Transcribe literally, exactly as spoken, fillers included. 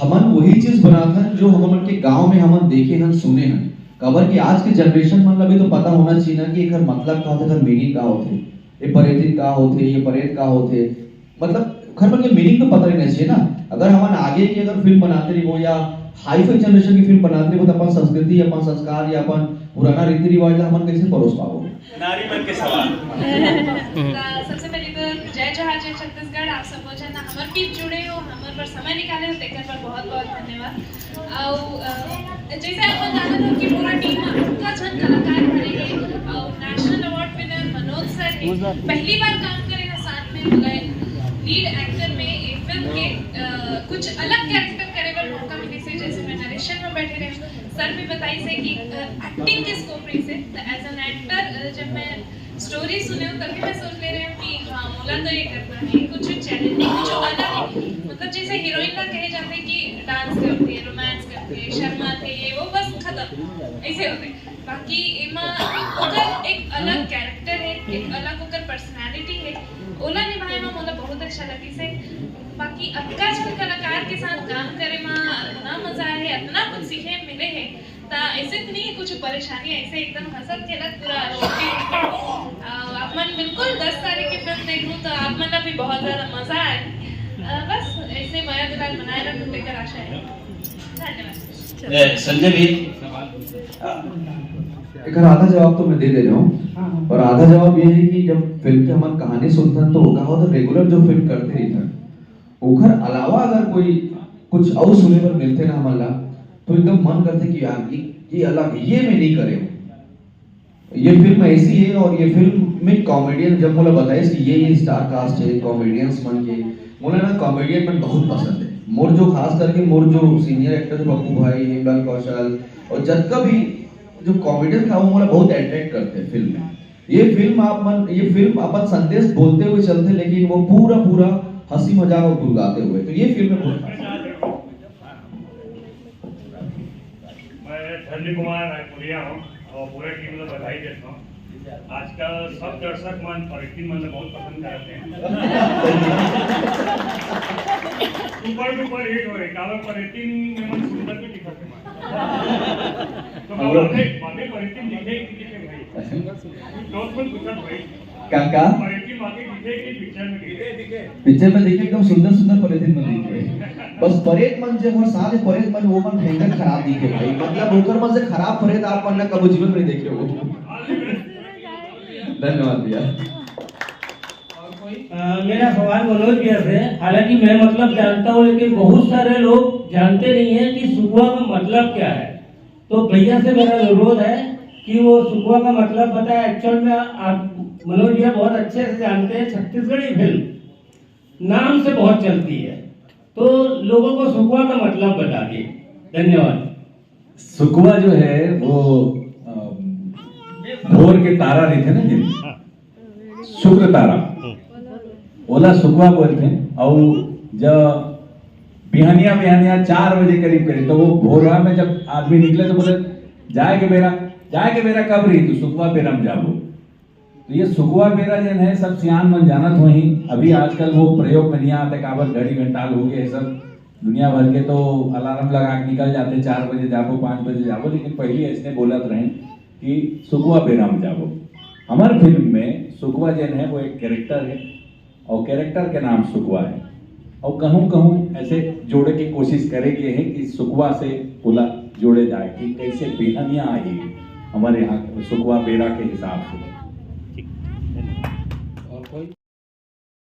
हमन वही चीज बनाथन जो हमन के गांव में हमन देखे हन, सुने हन। काबर कि आज के जनरेशन मन ला भी तो पता होना चाहिए ना कि एकर मतलब का होथे, एकर मीनिंग का होथे, ये परेतिन का होथे, ये परेत का होथे, मतलब ओखर मन के मीनिंग तो पता रहना चाहिए ना। अगर हमन आगे की अगर फिल्म बनाते रहिबो या हाई-फाई जनरेशन की फिल्म बनाते रहिबो, तो अपन संस्कृति, अपन संस्कार या अपन पुराना रीति रिवाज ला हमन कैसे परोस पाबो? नारी मन के सवाल। त सबसे पहले तो जय जोहार, जय छत्तीसगढ़। आप सब झन हमर बीच जुड़े हो, हमर बर समय निकाले हो, तेकर बर बहुत बहुत धन्यवाद। अउ, अ, जैसे आप जानत हो कि पूरा टीम अतका झन कलाकार भरे हे, अउ national award winner Manoj sir हे, पहली बार काम करे ना साथ में, लीड एक्टर में ए फिल्म के, अ, कुछ अलग कैरेक्टर करे बर मौका मिले से, जैसे मैं नरेशन में बैठे रहे, सर भी बताई से कि, अ, एक्टिंग के स्कोप रही से, तो एज एन एक्टर, अ, जब मैं स्टोरी सुने हो तभी मैं सोच ले रहे हूँ कि हाँ, मोला तो ये करना है, कुछ चैलेंजिंग, कुछ अलग है। मतलब जैसे हीरोइन का कहे जाते हैं कि डांस करती है, रोमांस करती है, शर्माते ये वो, बस खत्म, ऐसे होते हैं। बाकी एमा ओकर एक अलग कैरेक्टर है, एक अलग ओकर पर्सनालिटी है, ओला निभाए में मोला बहुत अच्छा लगी से। बाकी अतका झन कलाकार के साथ काम करे में इतना मजा आए है, इतना कुछ सीखे मिले है, त ऐसे तो नहीं है कुछ परेशानी, ऐसे एकदम हंसत खेलत पूरा शूटिंग। अ, आप मन बिल्कुल दस तारीख की फिल्म देखहू तो आप मन ला भी बहुत ज्यादा मजा आए। अ, बस ऐसे मया दुलार बनाए रखहू, तेकर आशा है। धन्यवाद। ए, संजय भी। एकर आधा जवाब तो मैं दे दे रहे हूँ, पर आधा जवाब ये है कि जब फिल्म के हमन कहानी सुनथन तो का होता, रेगुलर जो फिल्म करते रहिथन, ओखर अलावा अगर कोई कुछ अउ सुने बर मिलथे ना हमन ला, तो एकदम मन करथे कि यार ये, ये अलग, ये मैं नहीं करे हूँ। ये फिल्म ऐसी है और ये फिल्म में कॉमेडियन जब मोला बताइस कि ये, ये स्टार कास्ट है कॉमेडियंस मन के, मोला ना कॉमेडियन मन बहुत पसंद है। मोर जो खास करके मोर जो सीनियर एक्टर है पप्पू भाई, हेमलाल कौशल और जतका भी जो कॉमेडियन था वो मोला बहुत अट्रैक्ट करते हैं फिल्म में। ये फिल्म आप मन, ये फिल्म अपन संदेश बोलते हुए चलते, लेकिन वो पूरा पूरा हंसी मजाक और गुदगुदाते हुए, तो ये फिल्म में बहुत खास है। मैं धन्य कुमार रायपुरिया हूँ और पूरा टीम को बधाई देता हूँ। आजकल सब दर्शक मन परेतिन मन बहुत पसंद करते हैं। सुपर डुपर हिट हो रहे, काबर परेतिन में मन सुंदर भी दिखते हैं। तो बाबे परेतिन दिखे कि दिखे भाई? दोस्त मन पूछा भाई। काका? पिक्चर में दिखे एकदम सुंदर सुंदर परेतिन मन दिखे। बस परेत मन जे मोर साथ परेत मन, वो मन भयंकर खराब दिखे भाई। मतलब ओकर मन से खराब परेत आप मन ना कबो जीवन में देखे हो। धन्यवाद भैया। मेरा सवाल मनोज भैया से, हालांकि मैं मतलब जानता हूँ लेकिन बहुत सारे लोग जानते नहीं है कि सुकवा का मतलब क्या है। तो भैया से मेरा अनुरोध है कि वो सुकवा का मतलब बताए। एक्चुअल में आप मनोज भैया बहुत अच्छे से जानते हैं, छत्तीसगढ़ी फिल्म नाम से बहुत चलती है, तो लोगों को सुकवा का मतलब बता दिए। धन्यवाद। सुकवा जो है वो भोर के तारा रहिथे ना, जिन शुक्र तारा, ओला सुकवा बोलथे। अउ जब बिहनिया बिहनिया चार बजे करीब करीब, तो वो भोरा में जब आदमी निकले तो बोले, जाए के बेरा, जाए के बेरा कब रही? तो सुकवा बेरा में जाबो। तो ये सुकवा बेरा जेन है, सब सियान मन जानत होही। अभी आजकल वो प्रयोग में नहीं आते, काबर घड़ी घंटाल हो गए सब। दुनिया भर के तो अलार्म लगा के निकल जाते, चार बजे जाबो, पाँच बजे जाबो, लेकिन पहले ऐसने बोलत रहे कि सुकवा बेरा में जाबो। हमार फिल्म में सुकवा जेन है, वो एक कैरेक्टर है और कैरेक्टर के नाम सुकवा है। और कहूँ कहूँ ऐसे जोड़े के कोशिश करे गए है कि सुकवा से ओला जोड़े जाए कि कैसे बिहनिया आई हमारे यहाँ सुकवा बेरा के हिसाब से।